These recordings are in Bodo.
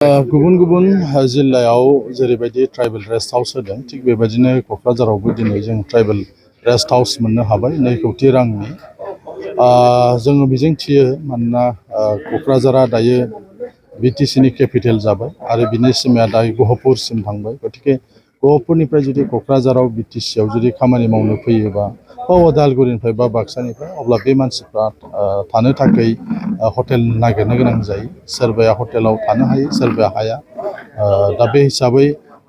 गुबुन गुबुन जिल्लायाव जेरैबायदि ट्राइबेल रेस्ट हाउस होदों थिग बेबायदिनो क'क्राझारावबो दिनै जों ट्राइबेल रेस्ट हाउस मोननो हाबाय 2 कौटि रांनि। जोङो मिजिंथियो मानोना क'क्राझारा दायो बिटिसिनि केपिटेल जाबाय आरो बिनि सिमाया दायो गहपुरसिम थांबाय। गतिके गहपुरनिफ्राय जुदि क'क्राझाराव बिटिसियाव जुदि खामानि मावनो फैयोबा उदालगुरिनिफ्राय बा बाक्सानिफ्राय अब्ला बे मानसिफ्रा थानो थाखाय हटेल नागिरनो गोनां जायो। सोरबाया हटेलाव थानो हायो सोरबाया हाया। दा बे हिसाबै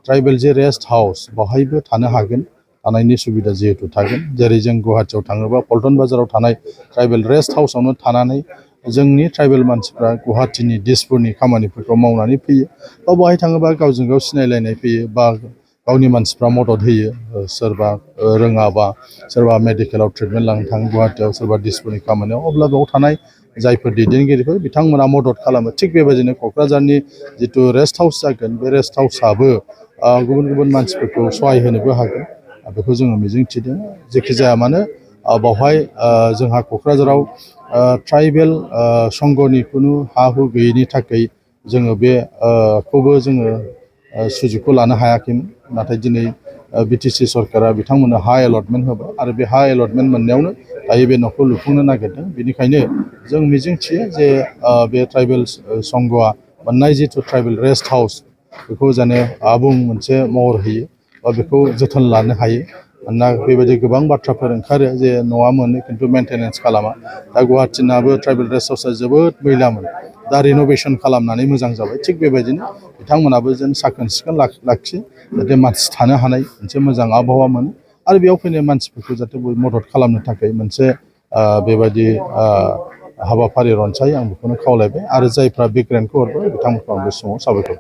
ट्राइबेल जे रेस्ट हाउस बेवहायबो थानो हागोन, थानायनि सुबिदा जिहेतु थागोन। जेरै जों गुवाहाटियाव थाङोबा पल्टन बाजाराव थानाय ट्राइबेल रेस्ट हाउसावनो थानानै जोंनि ट्राइबेल मानसिफ्रा गुवाहाटिनि दिसपुरनि खामानिफोरखौ मावनानै फैयो। बा बेवहाय थाङोबा गावजों गाव सिनायलायनाय फैयो बा गावनि मानसिफ्रा मदद होयो। सोरबा रोङाबा सोरबा मेडिकेलाव ट्रिटमेन्ट लानो थाङो गुवाहाटियाव, सोरबा दिसपुरनि खामानियाव, अब्ला बेयाव थानाय जायफोर दैदेनगिरिफोर बिथांमोना मदद खालामो। थिग बेबायदिनो क'क्राझारनि जिथु रेस्ट हाउस जागोन बे रेस्ट हाउसआबो गुबुन गुबुन मानसिफोरखौ सहाय होनोबो हागोन। बेखौ जोङो मिजिंथिदों। जेखि जाया मानो बावहाय जोंहा क'क्राझाराव ट्राइबेल संघनि खुनु हा हु गैयैनि थाखाय जोङो बेखौबो जोङो सुजुगखौ लानो हायाखैमोन। नाथाय दिनै बिटिसि सरकारा बिथांमोननो हा एलटमेन्ट होबाय आरो बे हा एलटमेन्ट मोननायावनो दायो बे न'खौ लुफुंनो नागिरदों। बेनिखायनो जों मिजिंथियो जे बे ट्राइबेल संघआ मोननाय जिथु ट्राइबेल रेस्ट हाउस बेखौ जाने आबुं मोनसे महर होयो बा बेखौ जोथोन लानो हायो। मानोना बेबायदि गोबां बाथ्राफोर ओंखारो जे न'आ मोनो खिन्थु मेनटेनेन्स खालामा। दा गुवाहाटिनाबो ट्राइबेल रेस्ट हाउसआ जोबोद मैलामोन, दा रिन'भेसन खालामनानै मोजां जाबाय। थिग बेबायदिनो बिथांमोनाबो जेन साखोन सिखोन लाखियो, जाहाथे मानसि थानो हानाय मोनसे मोजां आबहावा मोनो आरो बेयाव फैनाय मानसिफोरखौ जाहाथे मदद खालामनो थाखाय मोनसे बेबायदि हाबाफारि रनसायो। आं बेखौनो खावलायबाय आरो जायफ्रा बे ग्रेन्टखौ हरबाय बिथांमोनखौ आं बे समाव साबायखर